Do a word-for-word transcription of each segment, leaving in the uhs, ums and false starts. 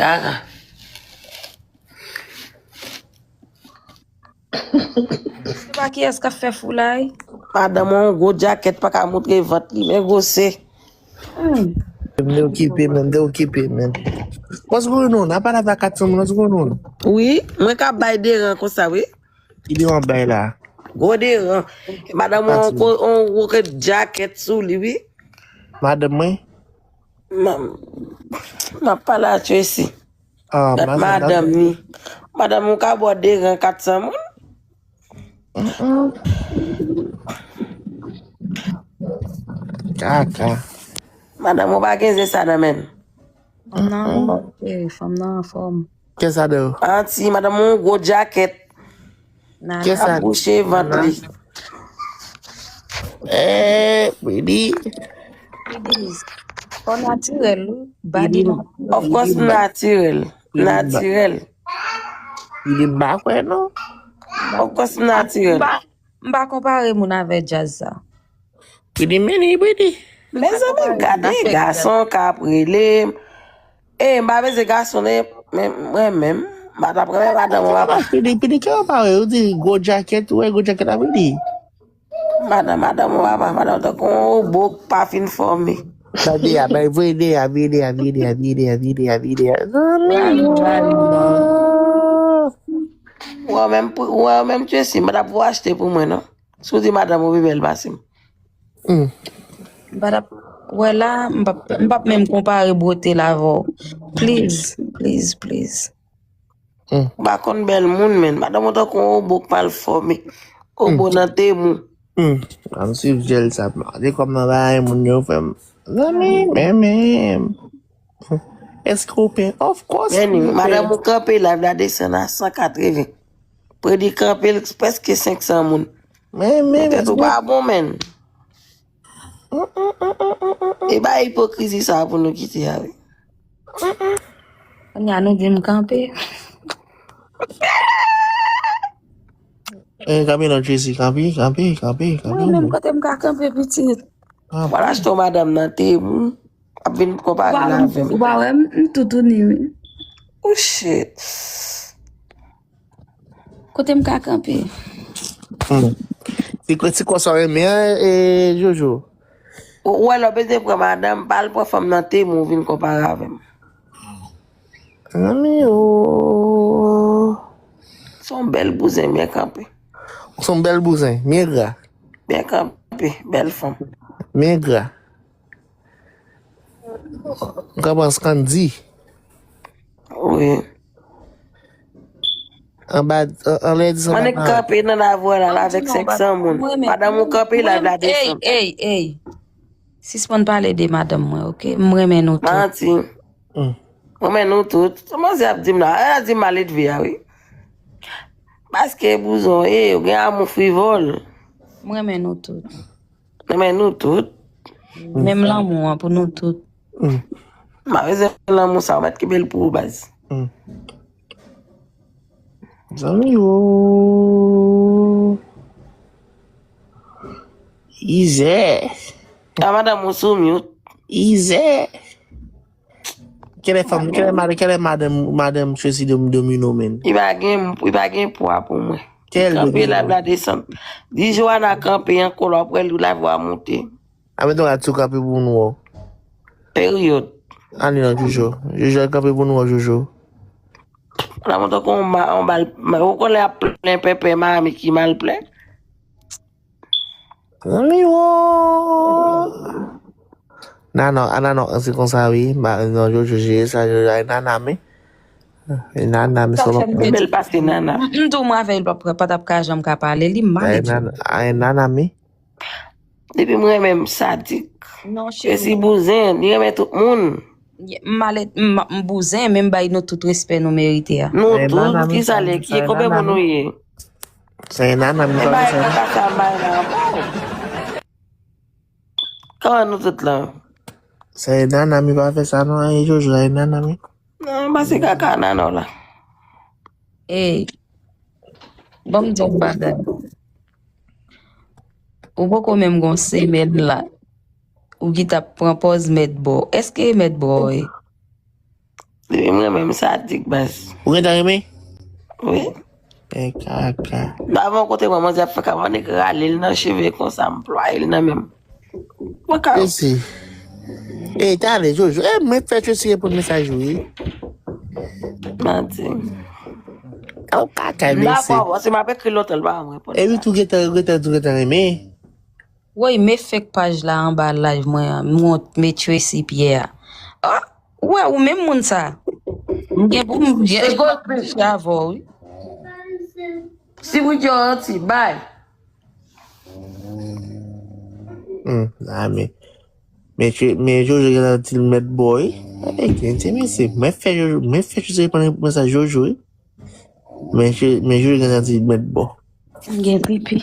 Kaka. Se pa kiyès k ap fè foulay? Madanm ou yon gwo djakèt pa ka montre vant li, men gwose. Hmm. M te okipe, men, m te okipe, men. What's going on? Apa la va kat moun, what's going on? Wi, mwen ka bay deran konsa, wi. Ki deran bay la? Gwo deran. Madanm ou yon gwo djakèt sou li, wi. Madanm mwen? M ap pale a Tracy. Ah, madanm ni. Madanm ou ka bò deran kat san moun? Mm-mm. Kaka. Madanm ou pa gen zen sa nan men. Non, cheri, fanm nan anfòm. Kè sa de? Anti, madanm ou gwo djakèt. Nana. Kè sa? Ap bouche vant li. Eh, Bidi. Bidi. Fò natirèl, wi. Body natirèl. Of course, natirèl. Natirèl. Bidi, m pa kwè, non. Of course, natirèl. M pa, m pa konpare moun avè djaz sa. Bidi, mini, Bidi. Mezanmi, gade gason k ap rele m. E, m pa bezwen gason, ne, men mwen menm, m pa t ap renmen madanm ou, papa. Pidi, pidi, kè w pa wè, yo di gwo djakèt, ou wè gwo djakèt la, pidi. Madanm, madanm ou, papa, madanm tankou yon obo k pa fin fòme. Sa di a, bay, voye de a, voye de a, voye de a, voye de a, voye de a, voye de a. Zanmi, ou wè menm, ou wè menm Tracy, m pa t ap vou achte pou mwen, non. Si w di madanm ou pi bèl pase m. Hmm. M pa t ap, wè la, m p ap, m p ap menm konpare bwote l avè w. Please, please, please. Hmm. M pa konn bèl moun, men madanm ou tankou yon obo k pa l fòme. Obo nan temou. Hmm. An swiv jèl sa. De kòm nan bagay moun yo fè m. Zanmi, men, men. Èske w pen? Of course. Men, madanm ou kanpe la, la desann a san katreven. Predi kanpe l prèske senk san moun. Men, men, men tèt ou pa bon, men. E ba ipokrizi sa pou nou kite a, wi. Kounye a nou di m kanpe. Eh, kanpe non, Tracy, kanpe, kanpe, kanpe, kanpe. Mwen menm kote m ka kanpe, pitit. Wala, achte yon madanm nan temou, ap vin konpare l avè m. Ou pa wè m, m toutouni, wi. Oh, shit. Kote m ka kanpe? Hmm. Ti kò, ti kò sa w renmen an, e, Jojo? Ou wè lè w bezwen pran madanm, pa al pran fanm nan temou vin konpare avè m. Zanmi, oh. Se yon bèl bouzen byen kanpe. Se yon bèl bouzen, byen gra. Byen kanpe, bèl fanm. Byen gra. Kòman Scandy? Wi. Anba, an, anlè di sa. Annik kanpe nan lavwa la avèk senk san moun. Madanm ou kanpe la, la desann. Ey, ey, ey. Sispann pale de madanm mwen, oke? M renmen nou tout. Manti. Hmm. M renmen nou tout. Sa manzè ap di m la? Al di m maledve a, wi. Paske bouzon, e, ou gen amou frivòl. M renmen nou tout. Renmen nou tout. Menm lanmou an pou nou tout. Hmm. M pa bezwen lanmou sa, ou mèt kenbe l pou ou, baz. Hmm. Zanmi, oh. Izè. A madanm ou sou mute. Izè. Kèlè fanm, kèlè madanm, kèlè madanm, madanm Tracy dom-, domino, men. Li pa gen, li pa gen pwa pou mwen. Kèl domino? Kanpe la, la desann. Di Joanna kanpe ankò, lè w ap wè l, lavwa moute. A, meton la tou kanpe pou nou wè. Peryòd. Ani non, Jojo. Jojo kanpe pou nou wè, Jojo. La montre kon yon ma-, yon bal, ma-, ou konnen ap plen pèpè Miami ki mal plen. Zanmi, wo. Nan, non, a, nan, non, se konsa, wi. Ma, non, Jojo jere sa, Jojo, ay, Nana, men. E Nana, men, sa w ap fè. Bèl pase Nana. M, m di w, mwen avè l pa, pa t ap ka janm ka pale, li mal. Ay, Nana, men. Depi m renmen m sadik. Non, cheri. Tracy bouzen, li renmen tout moun. M malè, m, m bouzen, men m bay nou tout respè nou merite a. Nou tout, kisa l ye? Ki, konbyen moun nou ye? Se Nana, m bay kaka sa, bay la. Kòman nou tout la? Se Nana, mi pa fè sa non, e Jojo, e Nana, mi. Non, pa se kaka Nana w la. Ey, ban m di w yon bagay. Ou poko menm gon semèn la. Ou ki t ap pran pòz mèt bò. Èske e mèt bò w ye? Depi m renmen m sadik, baz. Ou gentan renmen? Wi. E kaka. Avan kote mwen, manzè ap fè kabannik rale l nan cheve konsa, m plwaye l nan men m. Mwen ka. Esi. E, tande, Jojo. E, mwen fè Tracy reponn mesaj ou, wi. Mati. Ou kaka, mesye. M dakò, paske m ap ekri lòt, l pa janm reponn. Epi tou gentan, gentan, tou gentan renmen. Woy, me fèk paj la anba live mwen an, m wont, me Tracy Pierre a. Ah, ou wè, ou menm moun sa. M gen pou m gen avè w, wi. Si w di yon ti bay. Hmm, ah, men, men, men Jojo gentan di l mèt bò, wi. E, gen ti mesye, mwen fè Jojo, mwen fè Jojo reponn mwen sa Jojo, wi. Men, men Jojo gentan di l mèt bò. Gen pipi.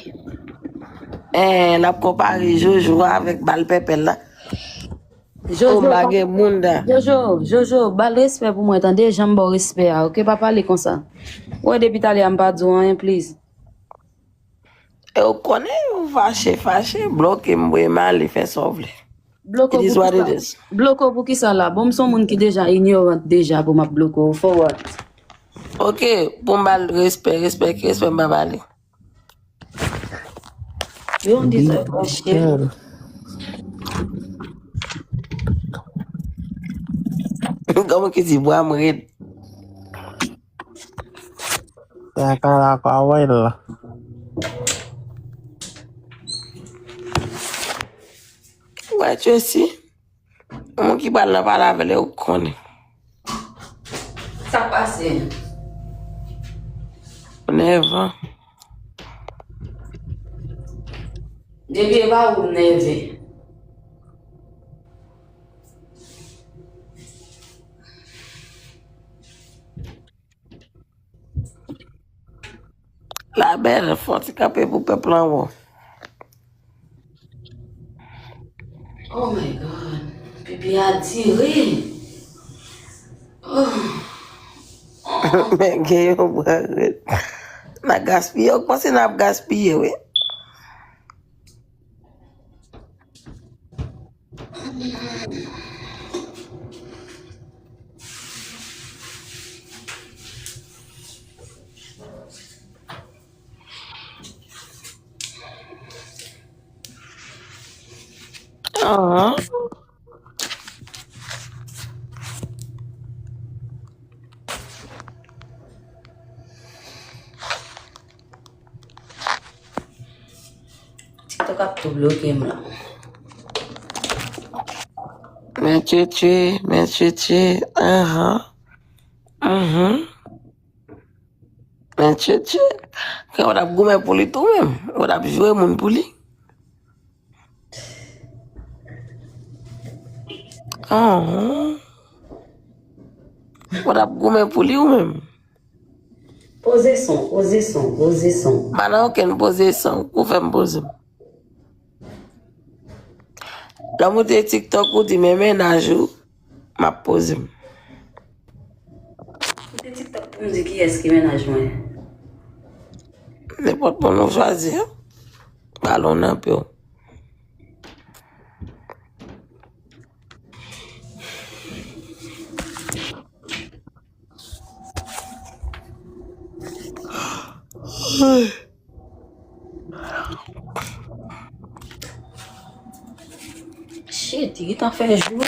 Eh, l ap konpare Jojo avèk bal pèpèl la. Jojo, oh, m pa gen moun da. Jojo, Jojo, ba l respè pou mwen, tande? Jan m ba w respè a, oke? Pa pale konsa. Ou wè, depi talè a, m pa di w anyen, please. E ou konnen, ou fache, fache, bloke m, voye m ale, fè sa w vle. Bloke w pou kisa? It is what it is. Bloke w pou kisa la? Bon, m se yon moun ki deja ignorant deja pou m ap bloke w. For what? Oke, pou m ba l respè, respè, ki respè m pa ba li? You don't deserve that shit. Kòman ki di, bwa m red. Sa ka la kwa wè la. Wè, Tracy. Moun ki pral nan pale avè l, ou konnen. Sa pase? Nèvan. Depi e pa ou m nève. La belle, fò ti kanpe pou pèp lan wè w. Oh my God. Pipi a dire. Oh. Men gen yon bwa red. N a gaspiye, ou panse n ap gaspiye, wi. Ah. TikTok ap tou bloke m la. Men tchetche, men tchetche, anhan. Mhm. Men tchetche. Kè w t ap goumen pou li tou menm. W t ap joure moun pou li. Anhan. W t ap goumen pou li ou menm. Poze son, poze son, poze son. Pa nan okenn poze son, ou fè m poze m. Lè w moute TikTok, ou di men mennaj ou, m ap poze m. Moute TikTok pou m di kiyès ki mennaj mwen. Nenpòt moun ou chwazi, balon nan pye w. Shit, li gentan fè jou.